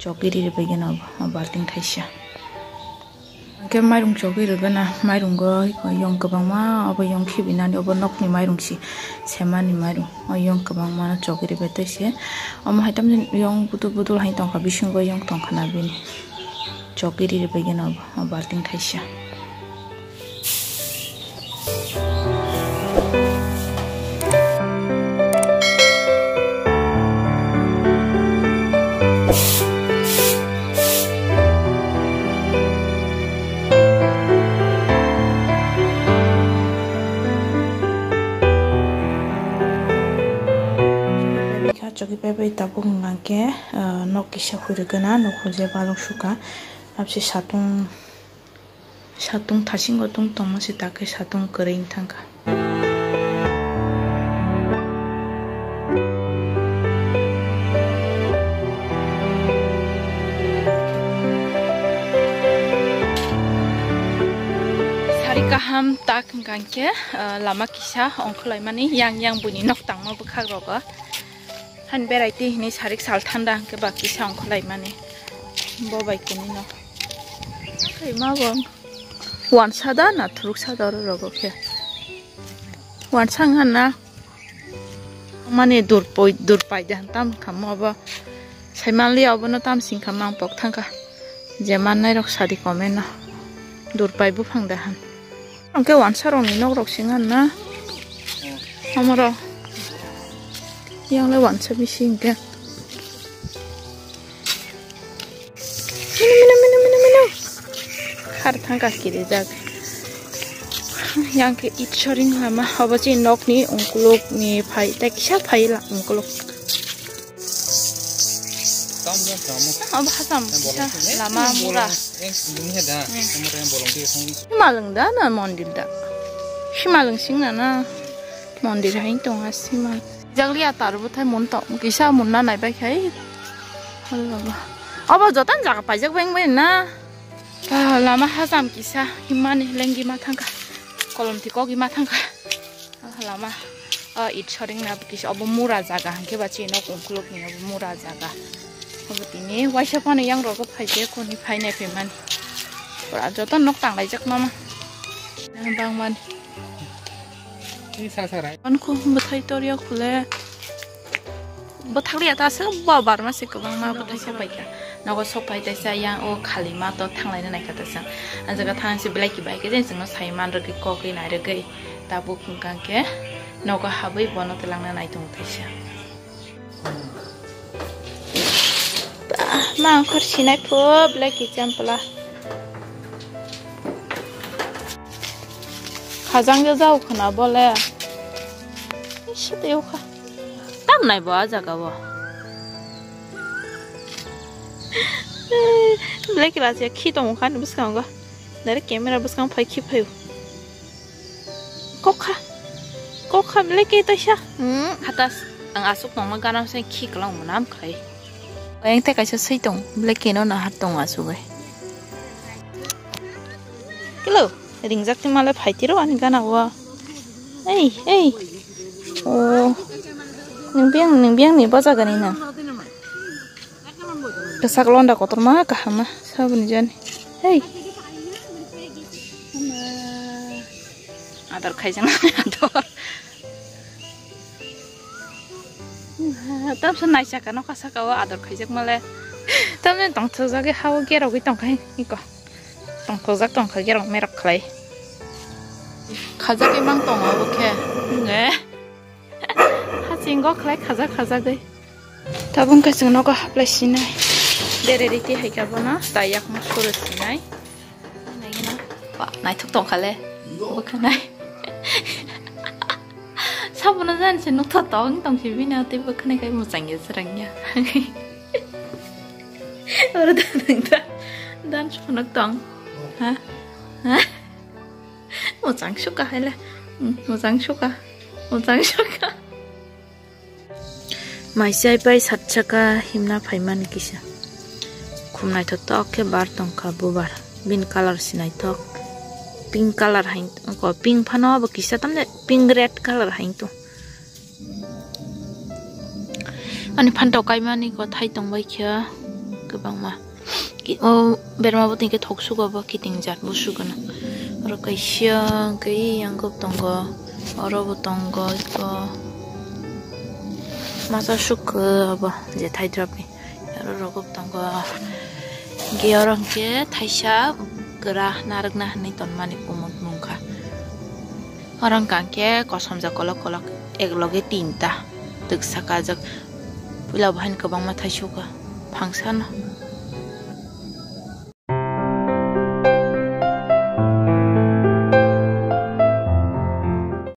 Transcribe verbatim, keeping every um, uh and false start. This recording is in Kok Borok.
Chogwi ri bai gana obo, o balting thaisa. Hwnkhe mairung chogwi rwgana, mairungo yong kwbangma, obo yong khibinani, obo nokni mairung si, semani mairung. O yong kwbangma no chogwi ri bai tei se. Omo hai tamni yong budul budul hai tongkha, bisingo yong tongkha na bini. Chogwi ri bai gana obo, o balting thaisa. Chogwi pai bai tabuk hwnkha khe, ah, nok kisa hurigwna, nok hurjak balok sukha. Abse satung. Satung thasingo tung tongma se takhe satung kwrwi wng thangkha. Sari kaham tak hwnkha khe, ah, lama kisa ongkhorlaimani yang yang buini nok tangma bwkhak rogo. Han berai twi hwnwi sarik sal thanda hwnkhe ba kisa ongkhorlaimani bo bai kwnwi no. Khaima bo wansa da na thuruk sa da oro rogo khe. Wansa wngkha na mani durpoi, durpai da tam khamma obo. Saimanliya obono tam singkha mang pok thangkha. Je mannai rok sadi comment no. Durpai buphang da han. Hwnkhe wansa rokni nok rok sing han na. Amoro. Yang le wansa bisi hwnkhe. Minu, minu, minu, minu, minu. Khar thangkha kirijak. Yang khe it soring lama. Obo chini nokni ungkulukni phai, tei kisa phai la ungkuluk. Obo hasam kisa lama mura. Simalwng da na mondir da? Simalwng sing na na mondir hai tong ha simal. Jagli atar bo thai mun to kisa mun na nai bai khai. Obo jotan jaga paijak beng bai na. Ah, lama hasam kisa himani lenggi ma thangkha. Kolom ti kogi ma thangkha. Ah, lama. Ah, it soring na kisa obo mura jaga hwnkhe ba chini nok ungkuluk ni obo mura jaga. Obo tini waisa phano yang rogo phaikhe koni phainai phaimani. Pura joto nok tanglaijak mama. Bangmani. Ni sara sara. Onko bwthai torya khule. Bwthakliya ta aswk bo barma se kwbangma bwthai se paikha. Nogo sok phai taisa yang o khali ma to thanglaina naikha taisa. A jaga thang se belai kibai khe je chwngno sai man rwgwi kok ri nai rwgwi. Tabuk hwnkha khe nogo habwi bono twlangna nai tongo taisa. Bah, ma khor sinai phu belai kicham pla. Khajang ja jao khna bole. Siteo kha. Tam nai bo a jaga o. Belai kla se khi tong kha ni bwskango. Direct camera bwskang phai khi phaio. Kokha. Kokha belai ke taisa. Hmm, hatas. Ang asuk tongma gana se khi klang manam khai. Ayang te kaisa sui tong. Belai ke no nahar tong asuk ai. Kilo, ringjak ti male phai tiro ani gana o. Ei, ei. O. Ningbiang, ningbiang ni baja gani na. Kasak londa kotorma kahama sabuni jani. Hey. Ador khaijak ador. Tamsa naisaka no kasaka o ador khaijak male. Tamni tongthokjagwi hao gerogwi tongkha iko. Tongthokjak tongkha gerok merok khlai. Khajagwi mang tongo obo khe. Ne. Hachingo khlai khajak khajagwi. Tabuk khe chwng nogo haplai sinai. Dere riti hai khe bono tai yakung suru sinai. Naina. Ba, naithok tongkha le. Bwkhanai. Sabono jan se nukthok tong tong si bini tei bwkhanai kai mwchang ya srang ya. Oro da nang da. Dan phunuk tong. Ha? Ha? Mwchang suka hai le. Hmm, mwchang suka. Mwchang suka. Mai chai pai sat saka himna phaimani kisa. Khum naithotok khe bar tongkha bubar. Bini colour si naithok. Pink colour hai, ko pink phano bo kisa tamni pink red colour hai to. Ani phantok kaimani ko thai tongbai khe. Kwbangma. Ki-, o berma bo tongkhe thok sugo bo kiting jat bo sugo no. Oro kaisa hwnkhe yang bo tongo. Oro bo tongo iko. Masa sukho abo je thai drop ni. Oro rogo bo tongo. Hwnkhe oro hwnkhe thaisa kwra narwkna hwnwi tonmani kumut mungkha. Oro wngkha hwnkhe kosom jak kolok kolok ek loge tinta twk saka jak. Puila bo haino kwbangma thaisukha phangsano.